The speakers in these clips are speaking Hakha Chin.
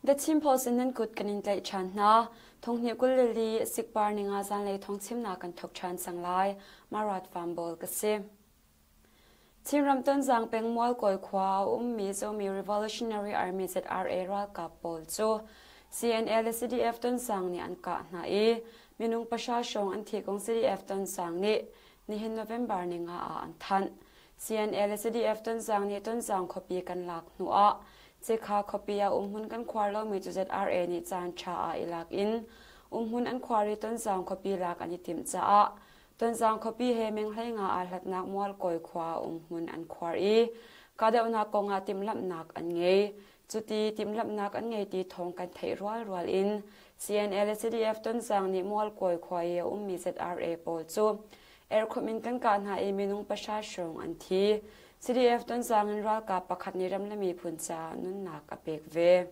The Chin Post in nan kut kan in tlaih ṭhan hna. Thonghnih 24 sikpar ninga zanlei thawngchimnak kan thawk ṭhan cang lai. Marat Farm ka si. Chinram Tonzang peng Mualkawi khua a ummi Zomi Revolutionary Army ZRA ralkap pawl cu CNA le CDF Tonzang nih an kah hna i minung pahra hrawng an thi kong CDF Tonzang nih nihin November ninga ah an thanh. CNA le CDF Tonzang nih Tonzang khuapi kan lak hnuah Cikha khuapi ah umhmun kan khuar lomi cu ZRA nih caan ṭha ah i lak in umhmun an khuar i Tonzang khuapi lak an i timh caah Tonzang khuapi he meng 15 aa hlatnak Mualkawi khua ah umhmun an khuar i kahdohnak kong ah timhlamhnak an ngei. Cuti timhlamhnak an ngei ti thawng kan theih rualrual in CNA le CDF Tonzang nih Mualkawi khua i a ummi ZRA pawl cu erkhum in kan kah hna i minung pahra hrawng an thi. CDF Tonzang in ralkap pakhat nih ram le miphun caah nunnak a pek ve.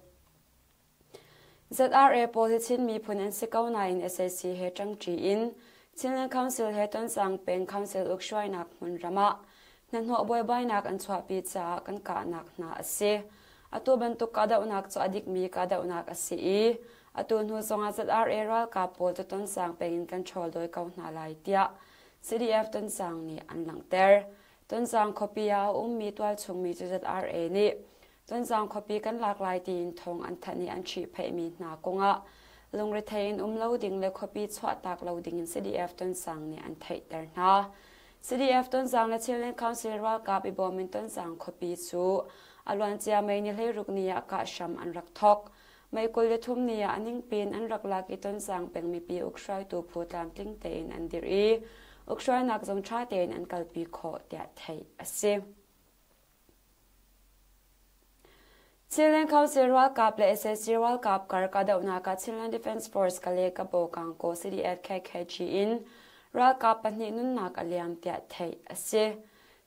ZRA pawl hi Chin miphun an si ko nain sac he ṭangṭi in Chinland Council he Tonzang peng Council ukhruainak hmunram ah hnahnawh buaibainak an chuahpi caah kan kahnak hna a si. Atu bantuk kahdohnak cu a dikmi kahdohnak a si i atu hnu zongah ZRA ralkap pawl cu Tonzang peng in kan ṭhawl dawi ko hna lai tiah CDF Tonzang nih an langhter. Tonzang khuapi ah a ummi tualchungmi cu ZRA nih Tonzang khuapi kan lak lai tiin thawng an thanh i an ṭhihphaihmi hna kongah lungrethei in um lo ding le khuapi chuahtak lo dingin CDF Tonzang nih an theihter hna. CDF Tonzang le Chinland Council ralkap i bawm in Tonzang khuapi cu a luancia May ni 16 ni ah kah hram an rak thawk. May 23 ni ah a ningpi in an rak lak i Tonzang peng mipi ukhruaitu phu tlamtling tein an dirh i ukhruainak zong ṭha tein an kalpi khawh tiah theih a si. Chinland Council ralkap le sac ralkap kar kahdohnak ah Chinland Defence Force Kale Kabo Kangkaw CDF KKG in ralkap pahnih nunnak a liam tiah theih a si.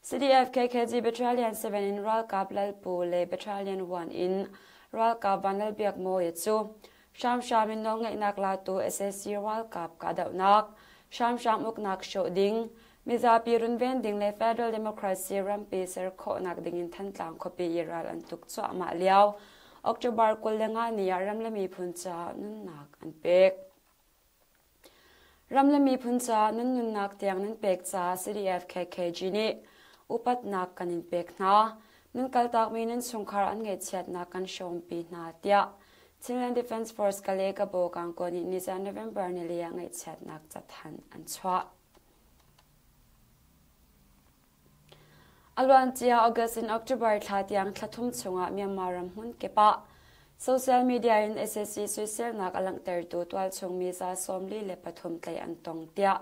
CDF KKG Battalion 7 in ralkap Lalpu le Battalion 1 in ralkap Vanlal Biak Mawi cu hramhram in nawlngeihnak latu sac ralkap kahdohnak, hramhram uknak hrawh ding, Mizapi runven ding le Federal Democracy rampi ser khawhnak ding in Thantlang khuapi i ral an tuk cuahmah lio October 25 ni ah ram le miphun caah nunnak an pek. Ram le miphun caah nan nunnak tiang nan pek caah CDF KKG nih upatnak kan in pek hna. Nan kaltakmi nan chungkhar an ngaihchiatnak kan hrawmpi hna tiah Chinland Defense Force Kale Kabo Kangkaw nih nizan November nili ah ngaihchiatnak cathanh an chuah. A luancia August in October thla tiang thla thum chungah Myanmar ram hmun kip ah social media in sac soiselnak a langhtertu tualchung mi 43 tlaih an tong tiah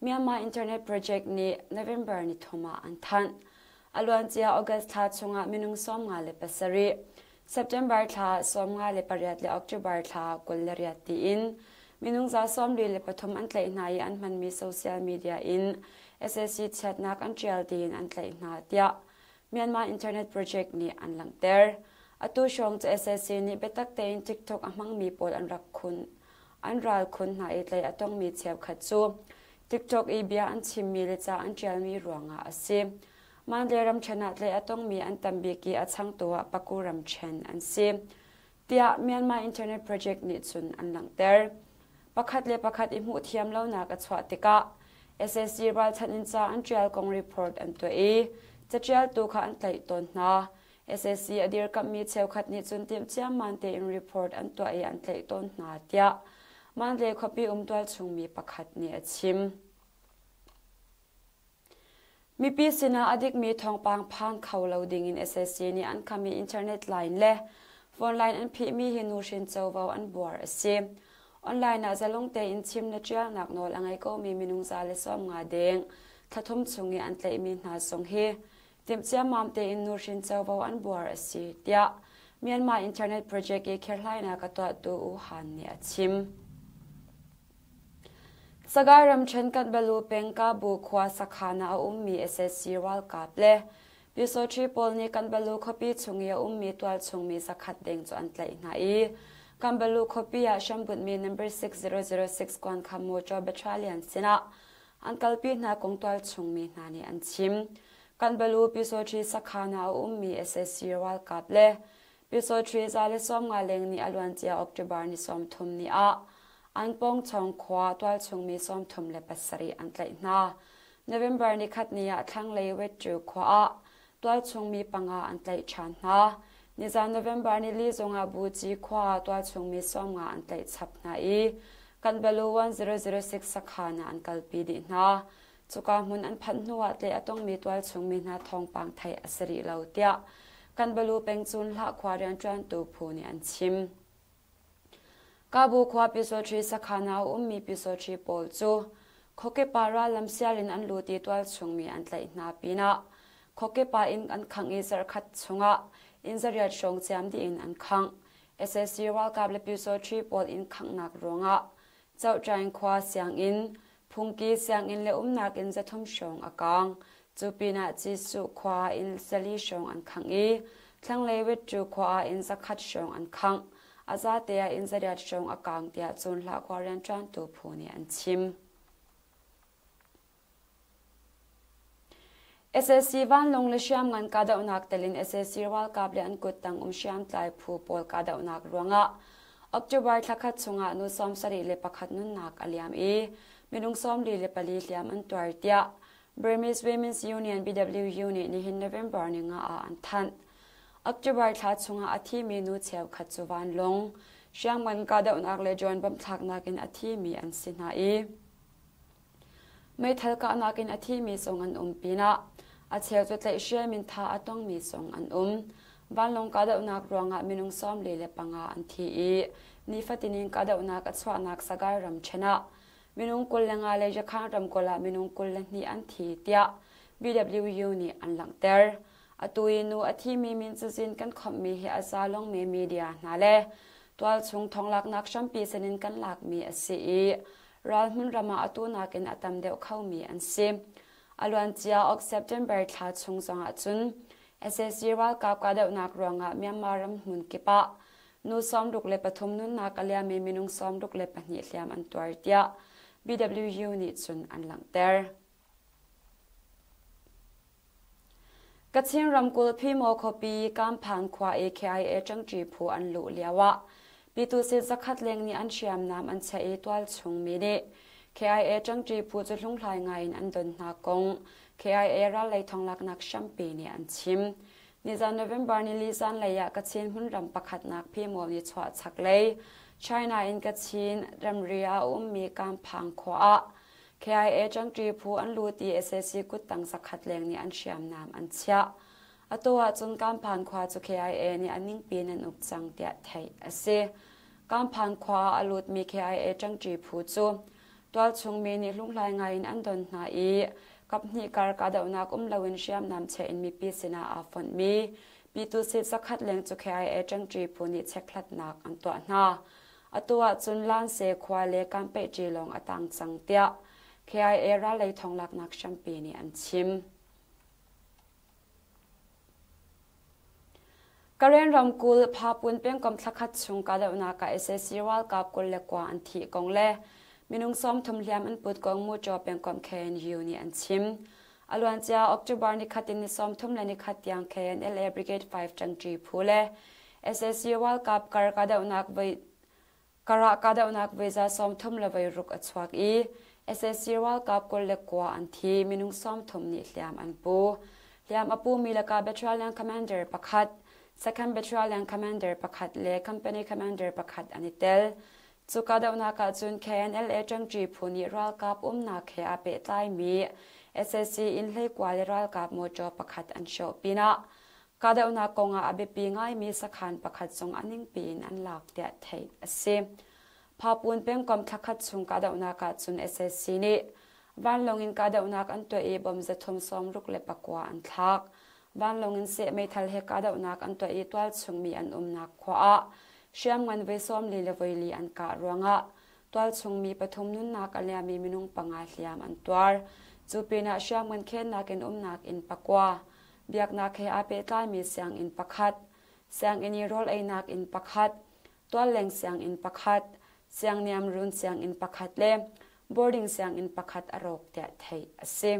Myanmar Internet Project nih November nithum ah an thanh. A luancia August thla chungah minung 57, September thla 58 le October thla 28 tiin minung 73 an tlaih hna i an hmanmi social media in sac chiatnak an ṭial tiin an tlaih hna tiah Myanmar Internet Project nih an langhter. Atu hrawng cu sac nih biatak tein TikTok a hmangmi pawl an rak khun an ral khun hna i tlaih a tongmi cheukhat cu TikTok i bia an chimmi le ca an ṭialmi ruangah a si. Mandalay ramṭhen ah tlaih a tongmi an tam bik i a changtu ah Paku ramṭhen an si, tiah Myanmar Internet Project nih cun an langhter. Pakhat le pakhat i hmuh thiam lonak a chuah tikah sac ralchanh in ca an ṭial kong report an tuah i caṭialtu kha an tlaih tawn hna. Sac a dirkamhmi cheukhat nih cun timhciamman tein report an tuah i an tlaih tawn hna, tiah Mandalay khuapi um tualchungmi pakhat nih a chim. Mipi sinah a dikmi thawngpang phan kho lo dingin sac nih an khami internet line le phone line an phihmi hi nuhrin covo an buar a si. Online ah zalong tein chim le ṭialnak nawl a ngei komi minung 150 deng thla thum chung i an tlaihmi hna zong hi timh ciammam tein nuhrin covo an buar a si, tiah Myanmar Internet Project i kherhlainak a tuahtu U Han nih a chim. Sagaing ramṭhen Kanbalu peng Kabu khua sakhan ah a ummi sac ralkap le Pyusawṭhi pawl nih Kanbalu khuapi chung i a ummi tualchung mi zakhat deng cu an tlaih hna i Kanbalu khuapi ah hrambunhmi number 6006 kuankham motor battalion sinah an kalpi hna kong tualchung mi hna nih an chim. Kanbalu Pyusawṭhi sakhan ah a ummi sac ralkap le Pyusawṭhi 150 leng nih a luancia October ni 30 ni ah Anpongchawng khua tualchungmi 37 an tlaih hna. November nikhat ni ah thlanglei Wetṭu khua ah tualchungmi panga an tlaih ṭhan hna. Nizan November nili zongah Buci khua ah tualchungmi 50 an tlaih chap hna i Kanbalu 1006 sakhan ah an kalpi dih hna. Cuka hmun an phanh hnuah tlaih a tongmi tualchungmi hna thawngpang theih a si rih lo tiah Kanbalu peng Cunhlah khua rianṭuantu phu nih an chim. Kabu khua Pyusawṭhi sakhan ah a ummi Pyusawṭhi pawl cu khuakip ah rallam sial in an lut i tualchungmi an tlaih hna pinah khuakip ah inn an khangh i zarhkhat chungah inn zariat hrawng ciam dih in an khangh. Sac ralkap le Pyusawṭhi pawl inn khanghnak ruangah Cohṭaing khua sianginn, phungki sianginn le umnak inn 300 hrawng a kaang. Cu pinah Cisuh khua inn 400 hrawng an khangh i thlanglei Witṭu khua ah inn 100 hrawng an khangh. A zate ah inn 800 hrawng a kaang tiah Cunhlah khua rianṭuantu phu nih an chim. Sac vanlawng le hriamngan kahdohnak tel in sac ralkap le an kuttang um hriamtlai phu pawl kahdohnak ruangah October thla khat chungah nu 71 nunnak a liam i minung 44 hliam an tuar tiah Burmese Women's Union BWU nih nihin November ninga ah an thanh. October thla chungah a thimi nu cheukhat cu vanlawng, hriamngan kahdohnak le drone bomb thlaknak in a thimi an si hna i Meithal kahnak in a thimi zong an um pinah a cheu cu tlaihhrem in thah a tongmi zong an um. Vanlawng kahdohnak ruangah minung 45 an thi i nifatin in kahdohnak a chuahnak Sagaing ramṭhen ah minung 25 le Yakhan ramkulh ah minung 22 an thi tiah BWU nih an langhter. Atu i nu a thimi min cazin kan khawmhmi hi a za longmi media hna le tualchung thonglaknak hrampi sinin kan lakmi a si i ral hmunram ah atu nakin a tam deuh khomi an si. A luancia Oct September thla chung zongah cun sac ralkap kahdohnak ruangah Myanmar ram hmun kip ah nu 63 nunnak a liammi minung 62 hliam an tuar tiah BWU nih cun an langhter. Kachin ramkulh Phimaw khuapi Kamphan khua i KIA ṭangṭi phu an luh lioah Pyitusit zakhat leng nih an hriamnam an chiah i tualchung mi nih KIA ṭangṭi phu cu hlunghlai ngaiin an don hna kong KIA rallei thonglaknak hrampi nih an chim. Nizan November nili zanlei ah Kachin hmunram pakhatnak Phimaw nichuah chaklei China in Kachin ramri ah a ummi Kamphang khua ah KIA ṭangṭi phu an lut i sac kuttang zakhat leng nih an hriamnam an chiah. Atu ahcun Kamphan khua cu KIA nih a ningpi in an uk cang tiah theih a si. Kamphan khua ah a lutmi KIA ṭangṭi phu cu tualchung mi nih hlunghlai ngaiin an don hna i kaphnih kar kahdohnak um loin hriamnam cheh in mipi sinah aa fonhmi Pyitusit zakhat leng cu KIA ṭangṭi phu nih chekhlatnak an tuah hna. Atu ahcun Lanse khua le Kampehṭi lawng a tang cang tiah KIA rallei thonglaknak hrampi nih an chim. Karen ramkulh Phapun pengkomh thlakhat chung kahdohnak ah sac ralkap 29 an thih kong le minung 30 hliam an put kong Muṭaw pengkomh KNU nih an chim. A luancia October nikhat in ni 31 tiang KNLA Brigade 5 ṭangṭi phu le sac ralkap kar kahdohnak voi karah kahdohnak voi 36 a chuak i sac ralkap 29 an thi, minung 30 nih hliam an pu. Hliam a pumi lakah battalion commander pakhat, second battalion commander pakhat le company commander pakhat an i tel. Cu kahdohnak ahcun KNLA ṭangṭi phu nih ralkap umnak he aa pehtlaimi sac inn hleikua le ralkap mawṭaw pakhat an hrawh pinah kahdohnak kongah a biapi ngaimi sakhan pakhat zong a ningpi in an lak tiah theih a si. Phapun pengkomh thlakhat chung kahdohnak ahcun sac nih vanlawng in kahdohnak an tuah i bom 369 an thlak. Vanlawng in seh meithal he kahdohnak an tuah i tualchung mi an umnak khua ah hriamngan voi 44 le voi li an kah ruangah tualchung mi pathum nunnak a liami minung panga hliam an tuar. Cu pinah hriamngan khennak in umnak inn pakua, biaknak he aa pehtlaimi sianginn pakhat, sianginn i rawl einak inn pakhat, tualleng sianginn pakhat, siangniamrun sianginn pakhat le boarding sianginn pakhat a rawk tiah theih a si.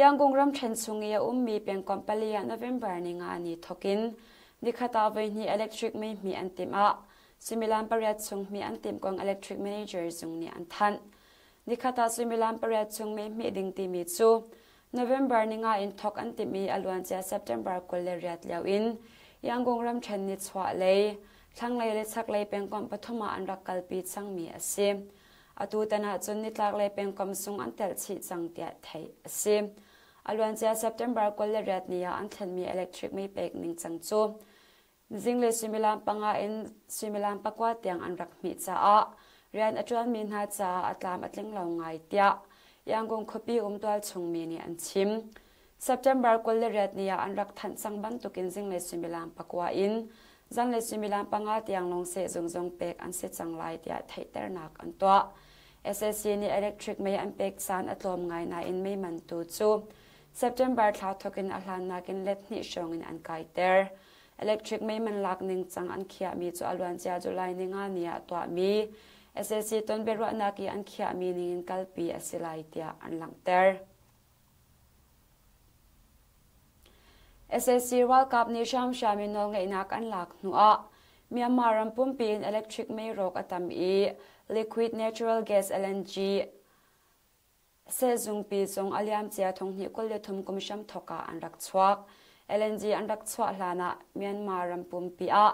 Yangon ramṭhen chung i a ummi pengkomh pali ah November ni nga ni thawk in nikhat ah voihnih electric mei hmih an timh ah suimilam pariat chung hmih an timh kong electric manager zung nih an thanh. Nikhat ah suimilam pariat chung mei hmih ding timi cu November ni nga in thawk an timh i a luancia September 28 lio in Yangon ramṭhen nichuah lei, thlanglei le chaklei pengkomh pathum ah an rak kalpi cangmi a si. Atutan ahcun nitlaklei pengkomh sung an telh chih cang tiah theih a si. A luancia September 28 ni ah an thlenmi electric mei pek ningcang cu zinglei suimilam panga in suimilam pakua tiang an rak hmih caah rian a ṭuanmi hna caah a tlam a tling lo ngai tiah Yangon khuapi um tualchung mi nih an chim. September 28 ni ah an rak thanh cang bantukin zinglei suimilam pakua in zanlei suimilam panga tiang lawng sehzung zong pek an si cang lai tiah theihternak an tuah. SAC nih electric mei an pek caan a tlawm ngai nain mei man tu cu September thla thawk in a hlan nakin let hnih hrawng in an kaiter. Electric mei man lak ningcang an khiahmi cu a luancia July ninga ni ah tuahmi SAC tonbiaruahnak i an khiahmi ningin kalpi a si lai tiah an langhter. Sac ralkap nih hramhram in nawlngeihnak an lak hnuah Myanmar ram pumpi in electric mei rawk a tam i liquid natural gas LNG sehzungpi zong a liamcia thonghnih 23 kum hramthawk ah an rak chuak. LNG an rak chuah hlanah Myanmar ram pumpi ah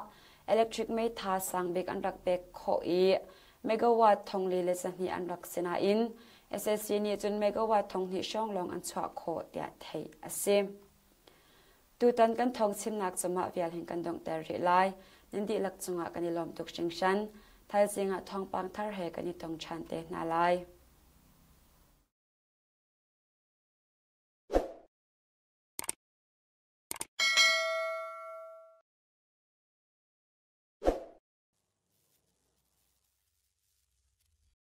electric mei tha sang bik an rak pek khawh i megawatt 42 an rak si nain SAC nih cun megawatt 2,000 hrawng lawng an chuah khawh tiah theih a si. Tutan kan thawng chimnak cumah vial hin kan donghter rih lai. Nan dihlak cungah kan i lawm tuk hringhran. Thaizing ah thawngpang thar he kan i tong ṭhan te hna lai.